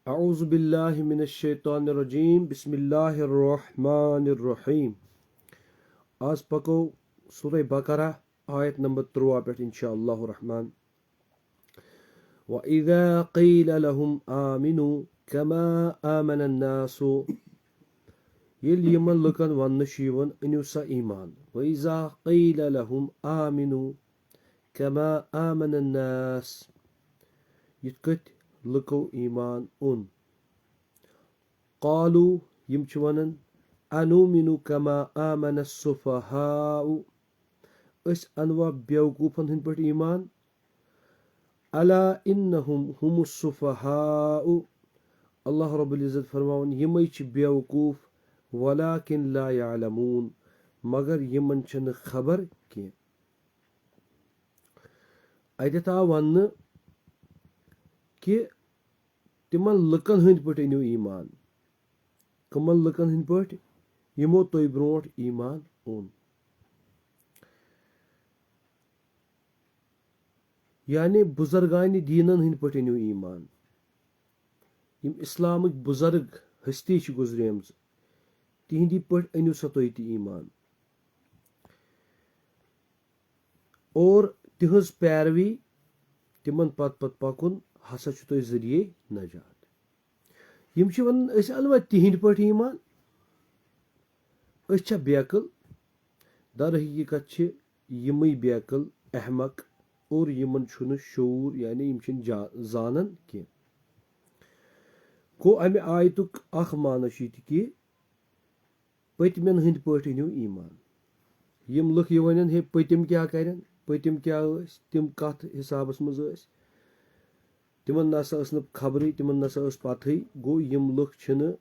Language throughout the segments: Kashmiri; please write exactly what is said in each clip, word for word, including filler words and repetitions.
اعوذ باللہ من الشیطان الرجیم، بسم اللہ الرحمن الرحیم۔ آز پکو سورہ بقرہ، آیت نمبر ترٛواہ پٮ۪ٹھ، انشاء اللہ الرحمن۔ وَإِذَا قِيلَ لَهُمْ آمِنُوا كَمَا آمَنَ النَّاسُ، ییٚلہِ یِمن لُکن وننہٕ چھُ یِوان، أنِو سا ایمان۔ وَإِذَا قِيلَ لَهُمْ آمِنُوا كَمَا آمَنَ النَّاسُ، یِتھ کٔنۍ لُکو ایمان اوٚن۔ قالوا، یِم چھِ ونان، انومنو کما آمن السفہاء، أسۍ انوا بیوقوفن ہٕنٛدۍ پٲٹھۍ ایمان؟ الا انہم ہم السفہاء، اللہ رب العزت فرماوان، یِمے چھِ بیوقوف، ولکن لا یعلمون، مگر یِمن چھنہٕ خبر کینٛہہ۔ اتٮ۪تھ آو وننہٕ کہِ تِمن لُکن ہٕنٛدۍ پٲٹھۍ أنِو ایمان۔ کٕمن لُکن ہٕنٛدۍ پٲٹھۍ؟ یِمو تۄہہِ برونٛٹھ ایمان اوٚن۔ یعنی بُزرگانِ دیٖنن ہٕنٛدۍ پٲٹھۍ أنِو ایمان۔ یِم اِسلامٕکۍ بُزرگ ہستی چھِ گُزریمژٕ، تِہنٛدی پٲٹھۍ أنِو سا تُہۍ تہِ ایمان۔ اور تِہنٛز پیروی، تِمن پتہٕ پتہٕ پکُن ہسا چھُ تۄہہِ ذٔریعے نجات۔ یِم چھِ ونان، أسۍ انوا تِہنٛدۍ پٲٹھۍ ایمان؟ أسۍ چھا بیقل؟ در حقیقت چھِ یِمٕے بیقل، احمق، اور یِمن چھُنہٕ شعور، یعنی یِم چھِنہٕ جا-، زانان کینٛہہ۔ گوٚو، امہِ آیتُک اکھ معنی چھُ یہِ تہِ کہِ پٔتمٮ۪ن ہٕنٛدۍ پٲٹھۍ أنِو ایمان۔ یِم لُکھ یہِ ونن، ہے، پٔتِم کیٛاہ کرن، پٔتِم کیٛاہ ٲسۍ، تِم کتھ حسابس منٛز ٲسۍ، تِمن نسا ٲس نہٕ خبرٕے، تِمن نسا ٲس پتہٕے۔ گوٚو، یِم لُکھ چھِنہٕ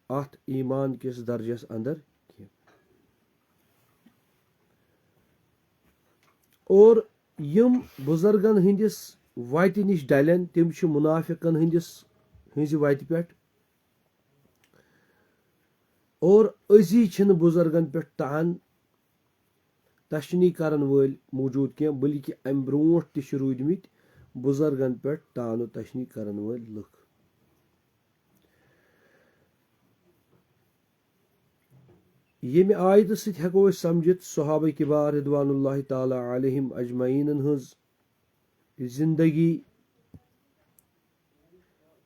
اتھ ایمان کِس درجس اندر کینٛہہ۔ اور یِم بُزرگن ہٕنٛدِس وتہِ نِش ڈلن، تِم چھِ مُنافِقن ہٕنٛدِس، ہٕنٛزِ وتہِ پٮ۪ٹھ۔ اور أزی چھِنہٕ بُزرگن پٮ۪ٹھ طعن تشنی کرن وٲلۍ موجود کینٛہہ، بلکہِ امہِ برونٛٹھ تہِ چھِ روٗدمٕتۍ بُزرگن پٮ۪ٹھ طعن و تشنی کرن وٲلۍ لُکھ۔ ییٚمہِ آیتہٕ سۭتۍ ہٮ۪کو أسۍ سمجھِتھ صحابہ کبار رضوان اللہ تعالیٰ علیہم اجمعینن ہٕنٛز زندگی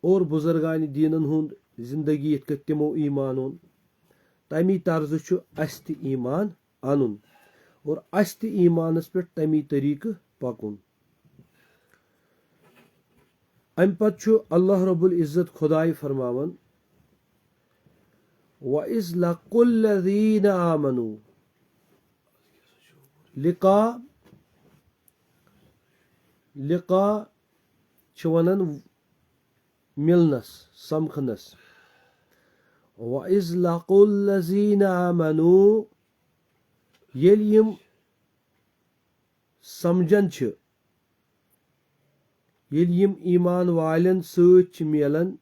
اور بُزرگانِ دیٖنن ہُنٛد زندگی، یِتھ کٔنۍ تِمو ایمان اوٚن، تَمی طرزٕ چھُ اَسہِ تہِ ایمان اَنُن اور اَسہِ تہِ ایمانس پٮ۪ٹھ تَمی طریٖقہٕ پَکُن۔ اَمہِ پتہٕ چھُ اللہ رب العزت خۄداے فرماوان، وَإِذْ لَقُوا الَّذِينَ آمَنُوا، لقاء، لقاء چھِ وَنان مِلنَس، سَمکھنَس۔ وَإِذْ لَقُوا الَّذِينَ آمَنُوا، ییٚلہِ یِم سَمجھان چھِ، ییٚلہِ یِم ایمان والٮ۪ن سۭتۍ چھِ میلان،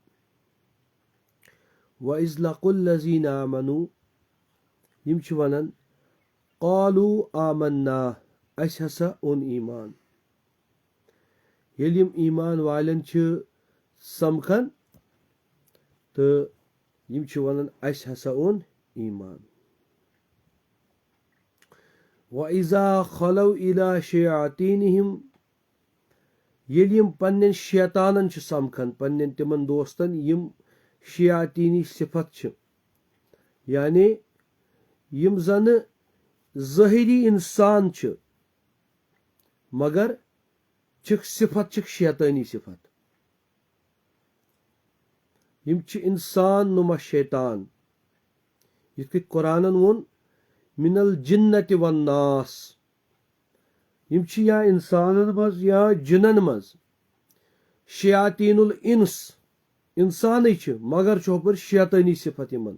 وَإِذْ لَقُوا الَّذِينَ آمَنُوا، یِم چھِ وَنان، قَالُوا آمَنَّا، اَسہِ ہسا اوٚن ایمان۔ ییٚلہِ یِم ایمان والٮ۪ن چھِ سَمکھان تہٕ یِم چھِ وَنان، اَسہِ ہسا اوٚن ایمان۔ وَإِذَا خَلَوْا إِلَى شَيَاطِينِهِمْ، ییٚلہِ یِم پننٮ۪ن شیطانن چھِ سَمکھان، پننٮ۪ن تِمن دوستن، یِم شیاطیٖنی صفت چھِ، یعنی یِم زَنہٕ ظٲہری اِنسان چھِ، مگر چھِکھ صفت، چھِکھ شیطٲنی صفت۔ یِم چھِ اِنسان نُما شیطان، یِتھ کٔنۍ قرآنن ووٚن، من الجنة والناس۔ یِم چھِ یا اِنسانن منٛز یا جِنن منٛز۔ شیاطین الانس، اِنسانٕے چھِ، مگر چھُ ہُپٲرۍ شیطٲنی صفت یِمن۔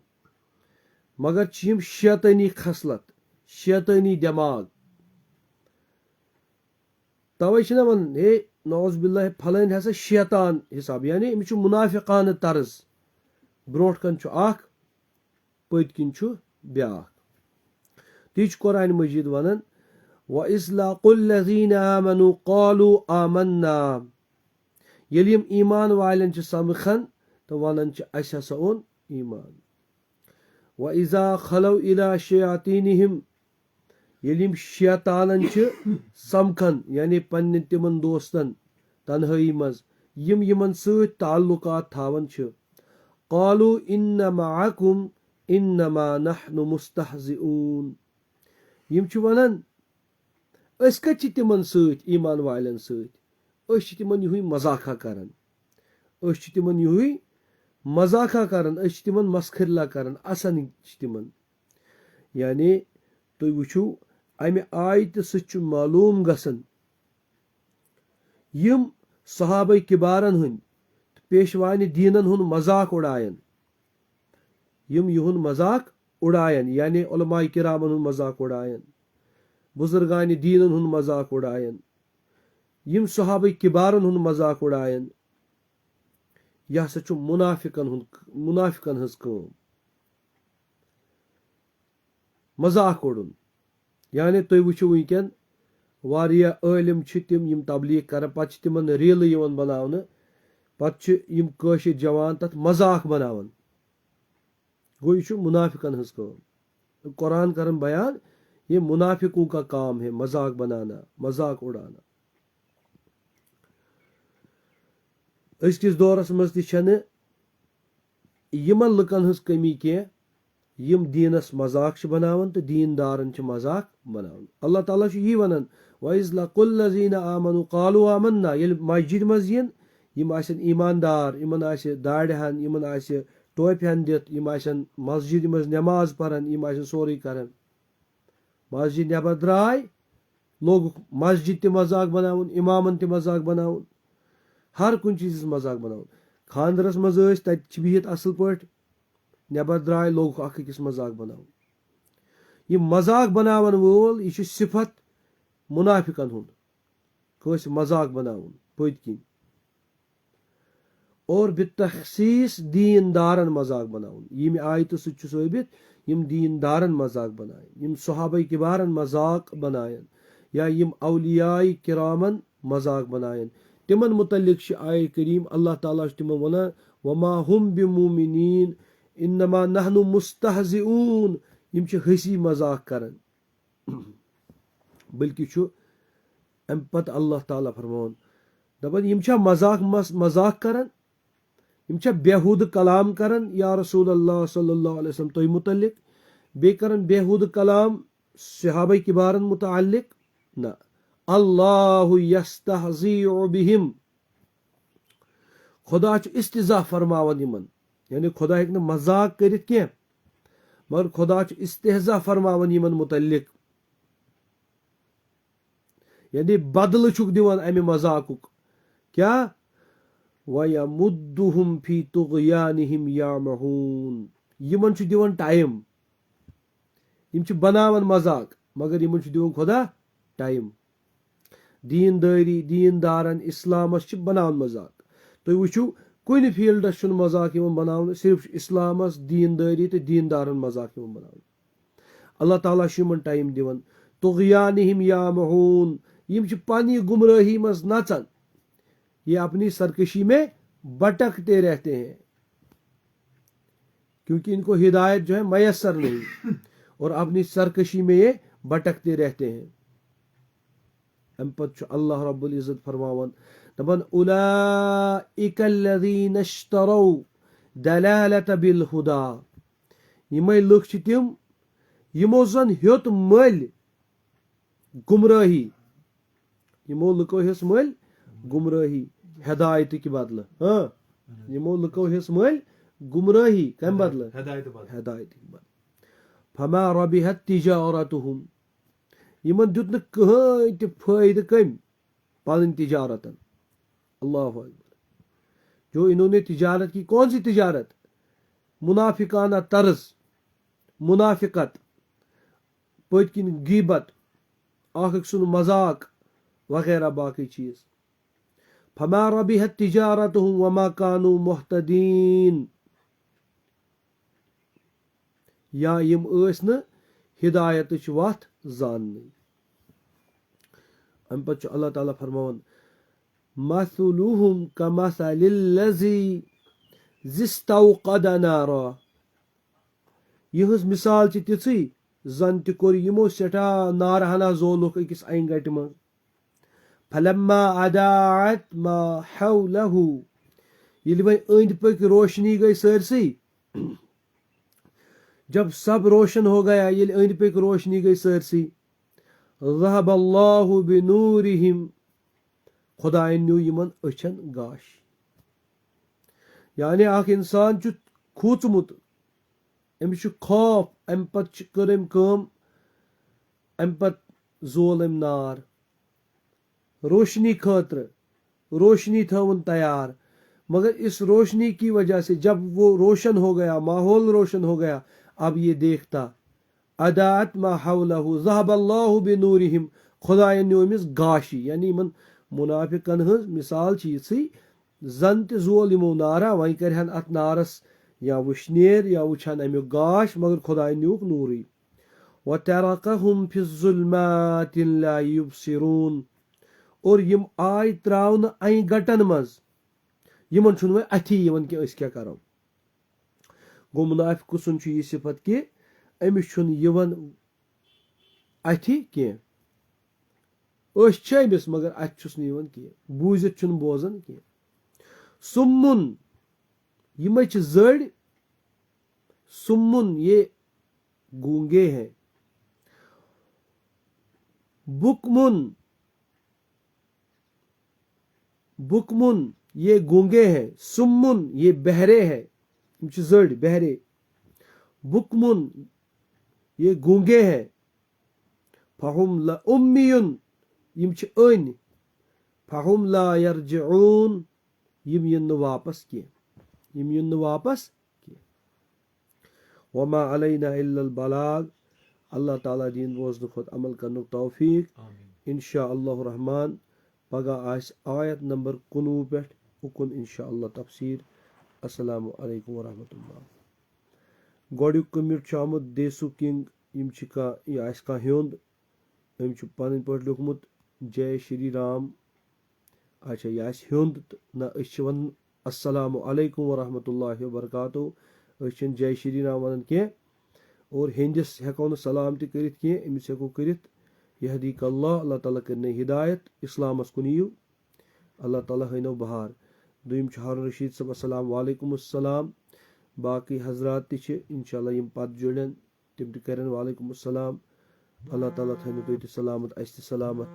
مگر چھِ یِم شیطٲنی خصلت، شیطٲنی دٮ۪ماغ۔ توے چھِنہ وَنان، ہے، نعوذ باللہ، پھلٲنۍ ہسا شیطان حساب، یعنی أمِس چھُ مُنافِقانہٕ طرز۔ برونٛٹھ کَنہِ چھُ اکھ، پٔتۍ کِنۍ چھُ بیٛاکھ۔ تی چھُ قرآن مجید وَنان، وَإِذْ لَقُوا الَّذِينَ آمَنُوا قَالُوا آمَنَّا۔ ییٚلہِ یِم ایمان والٮ۪ن چھِ سَمکھان، تہٕ وَنان چھِ، "اَسہِ ہسا اوٚن ایمان۔" وَإِذَا خَلَوْا إِلَىٰ شَيَاطِينِهِمْ، ییٚلہِ یِم شیطانن چھِ سَمکھان، یعنی پننٮ۪ن تِمن دوستن تنہٲیی منٛز، یِم یِمن سۭتۍ تعلقات تھاوان چھِ، "قَالُوا إِنَّا مَعَكُمْ إِنَّمَا نَحْنُ مُسْتَهْزِئُونَ۔" یِم چھِ وَنان، "أسۍ کَتہِ چھِ تِمن سۭتۍ، ایمان والٮ۪ن سۭتۍ؟ أسۍ چھِ تِمن یِہُے مذاقہ کران۔ أسۍ چھِ تِمن یِہُے مذاقہ کران، أسۍ چھِ تِمن مسخرلہ کران، اَسان چھِ تِمن۔" یعنی تُہۍ وٕچھِو، اَمہِ آیتہِ سۭتۍ چھُ معلوم گژھان، یِم صحابہ کبارن ہٕنٛدۍ تہٕ پیشوانہِ دیٖنن ہُنٛد مذاق اُڑاین، یِم یِہُنٛد مذاق اُڑاین، یعنی علماء کرامن ہُنٛد مذاق اُڑاین، بزرگانِ دیٖنن ہُنٛد مذاق اُڑاین، یِم صحابہ کبارن ہُنٛد مذاق اُڑاین، یہِ ہسا چھُ منافقن ہُنٛد، منافقن ہٕنٛز کٲم۔ مذاق اُڑُن۔ یعنی تُہۍ وٕچھِو وٕنکیٚن، واریاہ عٲلِم چھِ تِم، یِم تبلیغ کران، پتہٕ چھِ تِمن ریلہٕ یِوان بناونہٕ، پتہٕ چھِ یِم کٲشِر جوان تتھ مذاق بناوان۔ گوٚو، یہِ چھُ منافقن ہٕنٛز کٲم۔ قرآن کرن بیان، "یہ منافقوں کا کام ہے، مذاق بنانا، مذاق اڑانا۔" أزکِس دورس منٛز تہِ چھنہٕ یِمن لُکن ہٕنٛز کٔمی کینٛہہ، یِم دیٖنس مذاق چھِ بناوان تہٕ دیٖن دارن چھِ مذاق بناوان۔ اللہ تعالیٰ چھُ یی ونان، "وَإِذْ لَقُوا الَّذِينَ آمَنُوا قَالُوا آمَنَّا"، ییٚلہِ مسجد منٛز یِن، یِم آسن ایماندار، یِمن آسہِ داڑِ ہن، یِمن آسہِ ٹوپہِ ہن دِتھ، یِم آسن مسجد منٛز نماز پران، یِم آسن سورُے کران۔ مسجد نٮ۪بر درٛاے، لوگُکھ مسجد تہِ مذاق بناوُن، امامن تہِ مذاق بناوُن، ہر کُنہِ چیٖزس مذاق بناوُن۔ خانٛدرس منٛز ٲسۍ، تتہِ چھِ بِہِتھ اصل پٲٹھۍ، نٮ۪بر درٛاے، لوگُکھ اکھ أکِس مذاق بناوُن۔ یہِ مذاق بناون وول، یہِ چھُ صفت منافقن ہُنٛد۔ کٲنٛسہِ مذاق بناوُن پٔتۍ کِنۍ۔ اور بتخصیص دیٖن دارن مذاق بناوُن۔ ییٚمہِ آیتہٕ سۭتۍ چھُ ثٲبت، یِم دیٖن دارن مذاق بناین، یِم صحابہ کبارن مذاق بناین، یا یِم اولیاء کرامن مذاق بناین۔ تِمن متعلق چھِ آیہِ کریم، اللہ تعالیٰ چھُ تِمن ونان، "وما هم بمؤمنین، انما نحن مستہزئون"۔ یِم چھِ ہنسی مذاق کران۔ بلکہِ چھُ امہِ پتہٕ اللہ تعالیٰ فرماوان، دپان، یِم چھا مذاق مس-، مذاق کران؟ یِم چھا بیہودٕ کلام کران، یا رسول اللہ صلی اللہ علیہ وسلم، تۄہہِ متعلق؟ بیٚیہِ کران بیہودٕ کلام صحابہ کبارن متعلق؟ نہ۔ اللہ یستہزی بہم۔ خدا چھُ استہزا فرماوان یِمن۔ یعنی خدا ہیٚکہِ نہٕ مذاق کٔرِتھ کینٛہہ، مگر خدا چھُ استہزا فرماوان یِمن متعلق۔ یعنی بدلہٕ چھُکھ دِوان امہِ مذاقُک۔ کیٛاہ؟ وَیَمُدُّهُمْ فِی طُغْیَانِہِمْ یَعْمَہُونَ۔ یِمن چھُ دِوان ٹائم۔ یِم چھِ بناوان مذاق، مگر یِمن چھُ دِوان خدا ٹائم۔ دیٖن دٲری، دیٖن دارن، اسلامس چھِ بناوان مذاق۔ تُہۍ وٕچھِو، کُنہِ فیلڈس چھُنہٕ مذاق یِوان بناونہٕ، صرف چھُ اسلامس، دیٖن دٲری تہٕ دیٖن دارن مذاق یِوان بناونہٕ۔ اللہ تعالیٰ چھُ یِمن ٹائم دِوان۔ طغیانہم یعمہون، یِم چھِ پننہِ گمراہی منٛز نژان۔ یہ اپنی سرکشی میں بھٹکتے رہتے ہیں، کیونکہ ان کو ہدایت جو ہے میسر نہیں، اور اپنی سرکشی میں یہ بھٹکتے رہتے ہیں۔ امہِ پتہٕ چھُ اللہ رب العزت فرماوان، دپان، اولئک الذین اشتروا دلالت بالہدی۔ یِمے لُکھ چھِ تِم، یِمو زن ہیوٚت مٔلۍ گمرٲہی۔ یِمو لُکو ہیوٚت مٔلۍ گمرٲہی ہدایتٕکۍ بدلہٕ۔ ہاں، یِمو لُکو ہیوٚت مٔلۍ گمرٲہی۔ کمہِ بدلہٕ؟ ہدایتہٕ بدلہٕ۔ ہدایتٕکۍ بدلہٕ۔ فما ربحت تجارتہم۔ یِمن دیُت نہٕ کٕہٕنۍ تہِ فٲیدٕ کٔمۍ؟ پنٕنۍ تجارتن۔ اللہ اکبر۔ جو انہوں نے تجارت کی، کون سی تجارت؟ منافقانہ طرز، منافقت، پٔتۍ کِنۍ غیبت، اکھ أکۍ سُنٛد مذاق وغیرہ باقٕے چیٖز۔ فما ربحت تجارتہم وما کانوا مہتدین۔ یا یِم ٲسۍ نہٕ ہدایتٕچ وتھ زاننٕے۔ اَمہِ پتہٕ چھُ اللہ تعالیٰ فرماوان، مثلہم کمثل الذی، زِستَوْقَدَ نَارًا۔ یِہٕنٛز مثال چھِ تِژھٕے، زَن تہِ کوٚر یِمو سٮ۪ٹھاہ نارٕ ہنا زولُکھ أکِس اَنہِ گَٹہِ منٛز۔ فَلَمَّا أَضَاءَتْ مَا حَوْلَهُ۔ ییٚلہِ وۄنۍ أنٛدۍ پٔکۍ روشنی گٔے سٲرسٕے، جب سب روشن ہو گیا، ییٚلہِ أنٛدۍ پٔکۍ روشنی گٔے سٲرسٕے، ذَهَبَ اللَّهُ بِنُورِهِمْ۔ خۄدایَن نیوٗ یِمَن أچھَن گاش۔ یعنی اَکھ اِنسان چھُ کھوٗژمُت، أمِس چھُ خوف، اَمہِ پَتہٕ چھِ، کٔر أمۍ کٲم، اَمہِ پَتہٕ زول أمۍ نار۔ روشنی خٲطرٕ، روشنی تھٲوٕن تیار، مگر اس روشنی کی وجہ سے جب وہ روشن ہو گیا، ماحول روشن ہو گیا، اب یہ دیکھتا، أضاءت ما حوله، ذهب الله بنورهم، خۄدایَن نیوٗ أمِس گاشی۔ یعنی یِمَن مُنافِقَن ہٕنٛز مثال چھِ یِژھٕے، زَن تہِ زول یِمو نارا، وۄنۍ کَرِہَن اَتھ نارَس یا وٕشنیر یا وٕچھِ ہَن اَمیُک گاش، مگر خۄدایَن نیوٗکھ نوٗرٕے۔ وَتَرَکَهُمْ فِي ظُلُمَاتٍ لَا يُبْصِرُونَ۔ اور یِم آے ترٛاونہٕ اَنہِ گَٹَن منٛز، یِمَن چھُنہٕ وۄنۍ اَتھی یِوان کہِ أسۍ کیٛاہ کَرو۔ گوٚو، مُنافِق سُنٛد چھُ یہِ صفت کہِ أمِس چھُنہٕ یِوان اَتھِ کینٛہہ۔ أچھ چھِ أمِس، مگر اَتھِ چھُس نہٕ یِوان کینٛہہ، بوٗزِتھ چھُنہٕ بوزان کینٛہہ۔ سُمُّن، یِمے چھِ زٔڑۍ۔ سُمُّن، یہ گونگے ہیں۔ بُکمُن، بُکمُن، یہ گونگے ہیں۔ سُمُّن، یہ بہرے ہیں۔ یِم چھِ زٔڑۍ، بہرے۔ بُکمُن، یہ گونگے ہیں۔ فَهُمْ لَا، اُمِّیُن، یِم چھِ أنۍ۔ فَهُمْ لَا يَرْجِعُونَ، یِم یِن نہٕ واپس کینٛہہ۔ یِم یِن نہٕ واپس کینٛہہ۔ وَمَا عَلَيْنَا إِلَّا الْبَلَاغُ۔ اللہ تعالیٰ دِیِن بوزنہٕ کھۄتہٕ عمل کرنُک توفیٖق۔ آمین۔ اِنشاء اللہ الرحمن، پگاہ آسہِ آیت نمبر کُنوُہ پٮ۪ٹھ اُکُن اِنشاء اللہ تفسیٖر۔ السلام علیکم ورحمۃ اللہ۔ گۄڈٕنیُک comment چھُ آمُت دیسو کنگ، یِم چھِ کانٛہہ، یہِ آسہِ کانٛہہ ہیوٚنٛد، أمۍ چھُ پنٕنۍ پٲٹھۍ لیوٚکھمُت جے شری رام۔ اچھا، یہِ آسہِ ہیوٚنٛد تہٕ نہ، أسۍ چھِ وَنان السلام علیکم ورحمۃ اللہ وبرکاتہ۔ أسۍ چھِنہٕ جے شری رام وَنان کینٛہہ۔ اور ہیٚنٛدِس ہٮ۪کو نہٕ سلام تہِ کٔرِتھ کینٛہہ، أمِس ہٮ۪کو کٔرِتھ یہدیک اللہ، اللہ تعالیٰ کٔرِنَے ہدایت اِسلامَس کُن یِیِو۔ اللہ تعالیٰ ہٲینو بہار۔ دوٚیِم چھُ ہارون رشیٖد صٲب، السلام وعلیکم السلام۔ باقٕے حضرات تہِ چھِ، اِنشاء اللہ یِم پَتہٕ جُڑن، تِم تہِ کَرن وعلیکم السلام۔ اللہ تعالیٰ تھٲینو تُہۍ تہِ سلامت، اَسہِ تہِ سلامت۔